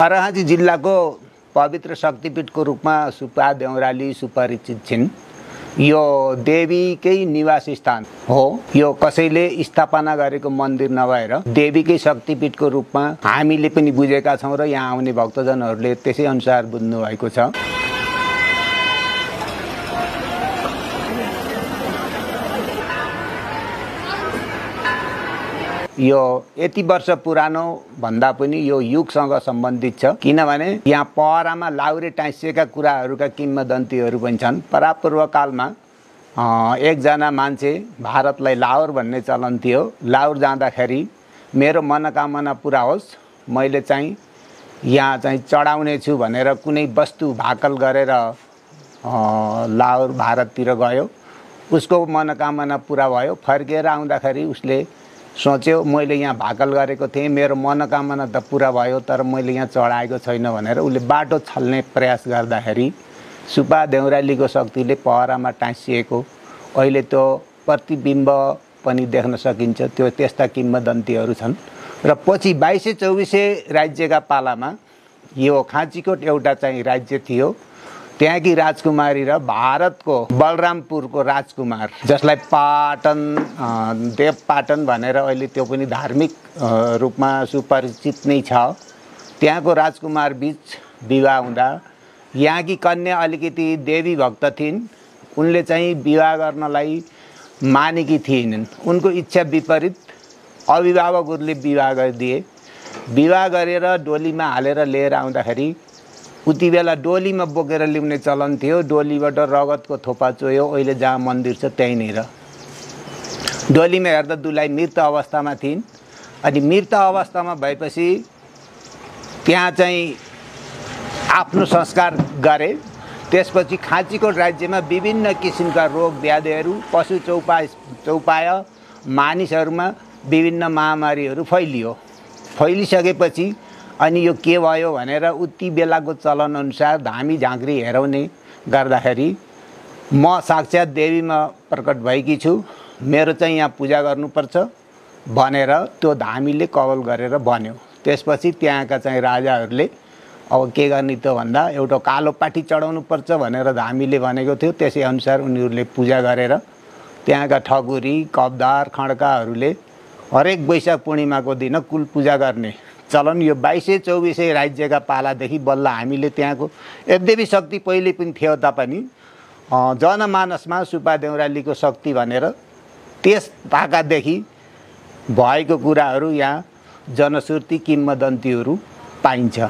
अर्घाखाँची जिल्लाको पवित्र शक्तिपीठको रूपमा सुब्बा देउराली सुपरिचित छिन्। यो देवीकै निवास स्थान हो। यो कसैले स्थापना गरेको मन्दिर नभएर देवीकै शक्तिपीठको रूपमा हामीले पनि बुझेका छौँ र यहाँ आउने भक्तजनहरूले त्यसै अनुसार बुझ्नु भएको छ। यो यति वर्ष पुरानो भन्दा पनि यो युगसँग सम्बन्धित छ, किनभने यहाँ पहरामा लाउरे टाँसिएका कुराहरूका किम्वदन्तीहरू पनि छन्। परापूर्व कालमा एकजना मान्छे भारतलाई लाहोर भन्ने चलन थियो। लाहोर जाँदाखेरि मेरो मनोकामना पुरा होस्, मैले चाहिँ यहाँ चाहिँ चढाउने छु भनेर कुनै वस्तु भाकल गरेर लाहोर भारततिर गयो। उसको मनोकामना पुरा भयो। फर्केर आउँदाखेरि उसले सोच्यो मैले यहाँ भाकल गरेको थिएँ, मेरो मनोकामना त पुरा भयो, तर मैले यहाँ चढाएको छैन भनेर उसले बाटो छल्ने प्रयास गर्दाखेरि सुब्बा देउरालीको शक्तिले पहरामा टाँसिएको अहिले त्यो प्रतिबिम्ब पनि देख्न सकिन्छ। त्यो त्यस्ता किम्वदन्तीहरू छन्। र पछि 2200-2400 राज्यका पालामा यो खाँचीकोट एउटा चाहिँ राज्य थियो। त्यहाँकी राजकुमारी र भारतको बलरामपुरको राजकुमार, जसलाई पाटन देवपाटन भनेर अहिले त्यो पनि धार्मिक रूपमा सुपरिचित नै छ, त्यहाँको राजकुमार बीच विवाह हुँदा यहाँकी कन्या अलिकति देवी भक्त थिइन्। उनले चाहिँ विवाह गर्नलाई मानेकी थिएनन्। उनको इच्छा विपरीत अभिभावकहरूले विवाह गरिदिए। विवाह गरेर डोलीमा हालेर लिएर आउँदाखेरि उति बेला डोलीमा बोकेर ल्याउने चलन थियो। डोलीबाट रगतको थोपा चोयो। अहिले जहाँ मन्दिर छ त्यहीँनिर। डोलीमा हेर्दा दुलाई मृत अवस्थामा थिइन्। अनि मृत अवस्थामा भएपछि त्यहाँ चाहिँ आफ्नो संस्कार गरे। त्यसपछि खाँचीकोट राज्यमा विभिन्न किसिमका रोग व्याधिहरू, पशु चौपाय मानिसहरूमा विभिन्न महामारीहरू फैलियो। फैलिसकेपछि अनि यो के भयो भनेर उति बेलाको चलन अनुसार धामी झाँक्री हेराउने गर्दाखेरि म साक्षात् देवीमा प्रकट भएकी छु, मेरो चाहिँ यहाँ पूजा गर्नुपर्छ भनेर त्यो धामीले कवल गरेर भन्यो। त्यसपछि त्यहाँका चाहिँ राजाहरूले अब के गर्ने त भन्दा एउटा कालो पाठी चढाउनु पर्छ भनेर धामीले भनेको थियो। त्यसै अनुसार उनीहरूले पूजा गरेर त्यहाँका ठकुरी कब्दार खड्काहरूले हरेक वैशाख पूर्णिमाको दिन कुल पूजा गर्ने चलन यो 2200-2400 राज्यका पालादेखि बल्ल हामीले त्यहाँको यद्यपि शक्ति पहिले पनि थियो तापनि जनमानसमा सुब्बा देउरालीको शक्ति भनेर त्यस ताकादेखि भएको कुराहरू यहाँ जनश्रुति किम्वदन्तीहरू पाइन्छ।